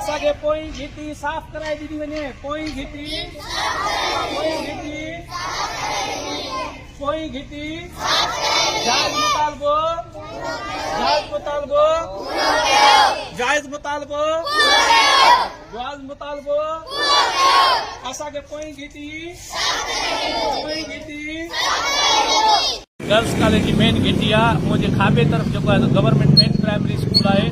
اسان کي پوئين گهٽي صاف ڪرائي ڏني وڃي پوئين گهٽي پوئين گهٽي پوئين گهٽي جائز مطالبو جائز مطالبو جائز مطالبو جائز مطالبو اسان کي پوئين گهٽي پوئين گهٽي. گرلس ڪاليج جي مين گهٽي آ منهنجي کاٻي طرف جيڪو آهي سو گورنمينٽ مين پرائمري اسڪول آهي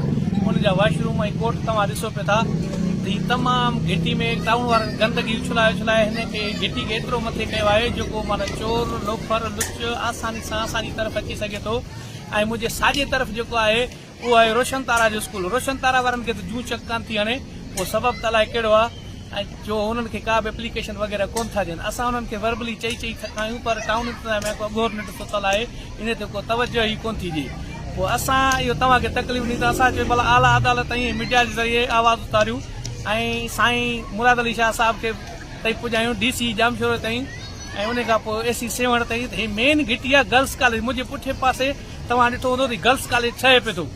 ان جا واش روم ۽ ڪوٽ توهان ڏسو پيا ٿا ته هي تمام گهٽي ۾ ٽائون وارن گندگي اڇلائي اڇلائي هن کي گهٽي کي ايترو مٿي ڪيو آهي جيڪو معنيٰ چور لوفر لچ آساني سان اسان جي طرف اچي سگهي ٿو ۽ منهنجي ساڄي طرف جيڪو آهي اهو آهي روشن تارا جو اسڪول. روشن تارا وارن کي ته جون چڪ ڪانه ٿي هڻي، اهو سبب ته الائي ڪهڙو آهي ۽ جو انهن کي ڪا به اپليڪيشن وغيره ڪونه ٿا ڏين. اسان انهن کي وربلي چئي چئي ٿڪا آهيون پر ٽائون انتظاميا ڪو اگهور ننڊ ستل آهي انهي تي ڪو توجهه ئي ڪونه ٿي ڏئي. پوء اسان اهو توهان کي تڪليف ڏني ته اسان چيو ڀلا اعليٰ عدالت تائين ۽ ميڊيا جي ذريعي آواز اٿاريون ۽ سائين مراد علي شاهه صاحب کي تائين پڄايون ڊي سي ڄامشوري تائين ۽ انهي کان پوء اي سي سيوهڻ تائين ته هي مين گهٽي آهي گرلس ڪاليج منهنجي پٺئين پاسي توهان ڏٺو هوندو ته هي گرلس ڪاليج ٺهي پيو ٿو.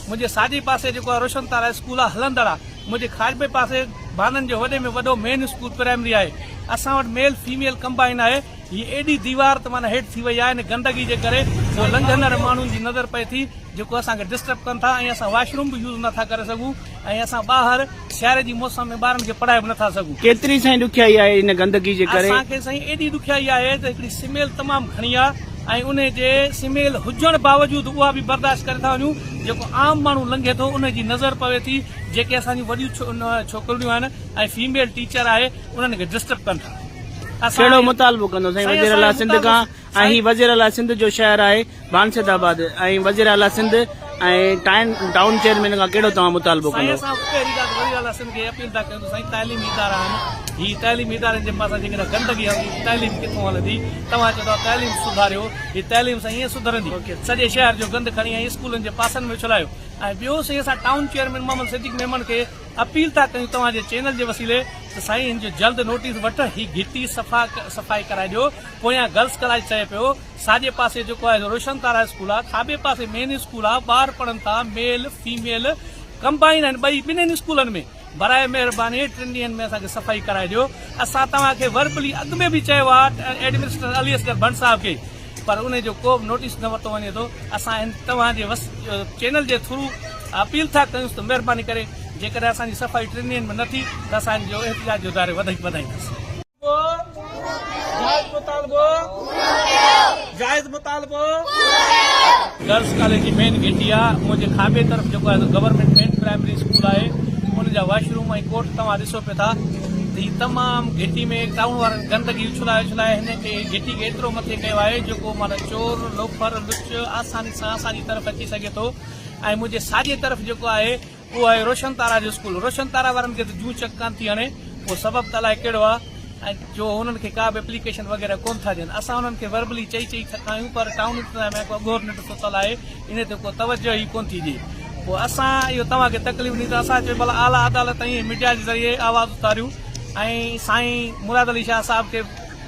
منهنجي ساڄي پاسي جيڪو آهي روشن تارا اسڪول آهي هلندڙ آهي. منهنجي کاڄبي پاسي ڀانن جو وڏي ۾ وڏو مين اسڪول پرائمري آهي. اسان وٽ ميل فيميل ڪمبائن آهي. هي ايڏي ديوار ته معنيٰ هيٺ ٿي وئي آهي ان گندگي جي ڪري جو لنگهندڙ ماڻهن جي نظر پئي ٿي جيڪو اسان کي ڊسٽرب ڪن ٿا ۽ اسان واش روم به يوز نه ٿا ڪري سگهون ۽ اسان ٻاهر سياري جي موسم ۾ ٻارن کي پڙهائي به نه ٿا سگهون. ڪيتري سائين ڏکيائي آهي ان گندگي جي ڪري. اسان کي سائين ايڏي ڏکيائي آهي ته هڪڙي سميل تمام گهڻي آهي ۽ انهي جي سميل هجڻ باوجود اها به برداشت ڪري ٿا وڃون جيڪو عام ماڻهو لنگهي ٿو انهي جي نظر پوي ٿي جيڪي اسان جون وڏيون ڇوڪرڙيون آهن ۽ فيميل ٽيچر آهي انهن کي ڊسٽرب ڪن ٿا. اسان ڪهڙو مطالبو ڪندو سائين سائين وزير اسان اعليٰ جو سنڌ مطالبو کان ۽ هي سائين وزير اعليٰ سنڌ جو شهر آهي ڀانسيد آباد ۽ وزير اعليٰ سنڌ ۽ ٽائون چيئرمين کان ڪهڙو توهان مطالبو سائين ڪندو. اسان پهرين ڳالهه ته وزير اعليٰ سنڌ کي اپيل ٿا ڪيون ته سائين تعليمي ادارا آهن هي تعليمي ادارن جي پاسان جيڪڏهن گندگي هلندي ته تعليم ڪٿون هلندي توهان چئو ٿا تعليم سڌاريو هي تعليم سائين ائين سڌرندي سڄي شهر جو گند کڻي ۽ اسڪولن جي پاسن ۾ اڇلايو ۽ ٻيو سائين اسان ٽائون چيئرمين محمد صديق ميمڻ کي اپيل ٿا ڪيون توهان جي چينل جي وسيلي ته سائين هن جو جلد نوٽيس وٺ هي گهٽي صفا صفائي ڪرائي ڏيو پويان گرلس ڪاليج ٺهي پيو ساڄي پاسي جيڪو آهي سو روشن تارا اسڪول آهي کاٻي پاسي مين اسڪول آهي ٻار پڙهن ٿا ميل فيميل ڪمبائن آهن ٻئي ٻنهين اسڪولن ۾ براء مهرباني ٽن ڏينهن ۾ اسان کي صفائي ڪرائي ڏيو اسان توهان کي وربلي اڳ ۾ به چيو آهي ايڊمنسٽريٽر علي اصغر ڀنڊ صاحب کي پر انهي جو ڪو به نوٽيس نه ورتو وڃي ٿو اسان هن توهان جي وس چينل جي ٿرو اپيل ٿا ڪيون ته مهرباني ڪري جيڪڏهن اسان جي صفائي ٽن ڏينهن ۾ نه ٿي ته اسان جو احتجاج جو دائرو وڌيڪ وڌائينداسين. جائز مطالبو جائز مطالبو. گرلس ڪاليج جي مين گهٽي آ منهنجي کاٻي طرف جيڪو آهي سو گورنمينٽ مين پرائمري اسڪول آهي ان جا واش روم ۽ ڪوٽ توهان ڏسو پيا ٿا ته هي تمام گهٽي ۾ ٽائون وارن گندگي اڇلائي اڇلائي هن کي گهٽي کي ايترو مٿي ڪيو آهي جيڪو معنيٰ چور لوفر لچ آساني سان اسان جي طرف اچي سگهي ٿو ۽ منهنجي ساڄي طرف جيڪو آهي اهو آهي روشن تارا جو اسڪول. روشن تارا وارن کي ته جون چڪ ڪانه ٿي هڻي، اهو سبب ته الائي ڪهڙو آهي ۽ جو انهن کي ڪا به اپليڪيشن وغيره ڪونه ٿا ڏين. اسان انهن کي وربلي چئي چئي ٿڪا آهيون پر ٽائون انتظاميا ڪو اگهور ننڊ ستل آهي انهي تي ڪو توجهه ئي ڪونه ٿي ڏئي. پوء اسان اهو توهان کي تڪليف ڏني ته اسان چيو ڀلا اعليٰ عدالت تائين ۽ ميڊيا جي ذريعي آواز اٿاريون ۽ سائين مراد علي شاهه صاحب کي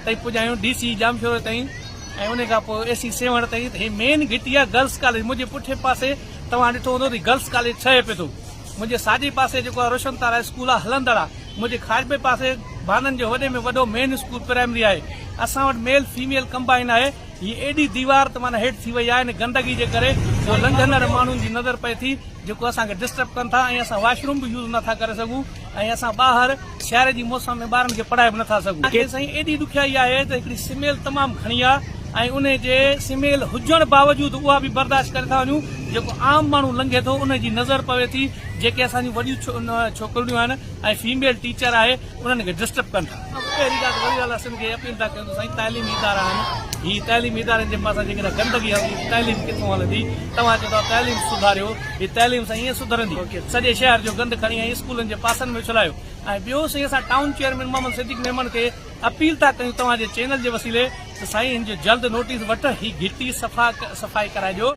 تائين پڄايون ڊي سي ڄامشوري تائين ۽ انهي کان پوء اي سي سيوهڻ تائين ته هي مين گهٽي آهي گرلس ڪاليج منهنجي پٺئين پاسي توهان ڏٺو هوندو ته هي گرلس ڪاليج ٺهي پيو ٿو. منهنجي ساڄي پاسي جيڪو آهي روشن تارا اسڪول آهي هلندڙ آهي. منهنجي کاڄبي پاسي ڀانن جو وڏي ۾ وڏو مين اسڪول پرائمري آهي. اسان وٽ ميل فيميل ڪمبائن آهي. هي ايڏي ديوار ته معنيٰ هيٺ ٿي وئي آهي ان گندگي جي ڪري جو لنگهندڙ ماڻهن جي نظر پئي ٿي جيڪو اسان کي ڊسٽرب ڪن ٿا ۽ اسان واش روم به يوز نه ٿا ڪري سگهون ۽ اسان ٻاهر سياري جي موسم ۾ ٻارن کي پڙهائي به نٿا سگهون. کي سائين ايڏي ڏکيائي آهي ته هڪڙي سميل تمام گهڻي آهي ۽ انهي جي سميل هجڻ باوجود اها به برداشت ڪري ٿا وڃون جيڪو عام ماڻهو لنگهي ٿو انهي جي نظر پوي ٿي جيڪي اسان جون وڏيون ڇوڪرڙيون آهن ۽ فيميل ٽيچر آهي انهن کي ڊسٽرب ڪن ٿا. پهرين ڳالهه ته وزير اعليٰ سنڌ کي اپيل ٿا ڪيون ته سائين تعليمي ادارا آهن هي تعليمي ادارن جي پاسان جيڪڏهن گندگي هلندي ته تعليم ڪٿون هلندي توهان چئو ٿا تعليم سڌاريو هي تعليم سائين ائين سڌرندي سڄي شهر جو گند کڻي ۽ اسڪولن جي پاسن ۾ اڇلايو ۽ ٻيو سائين اسان ٽائون چيئرمين محمد صديق ميمڻ کي اپيل ٿا ڪيون توهان جي چينل جي وسيلي ته سائين هن جو جلد نوٽيس وٺ هي گهٽي صفا صفائي ڪرائي ڏيو.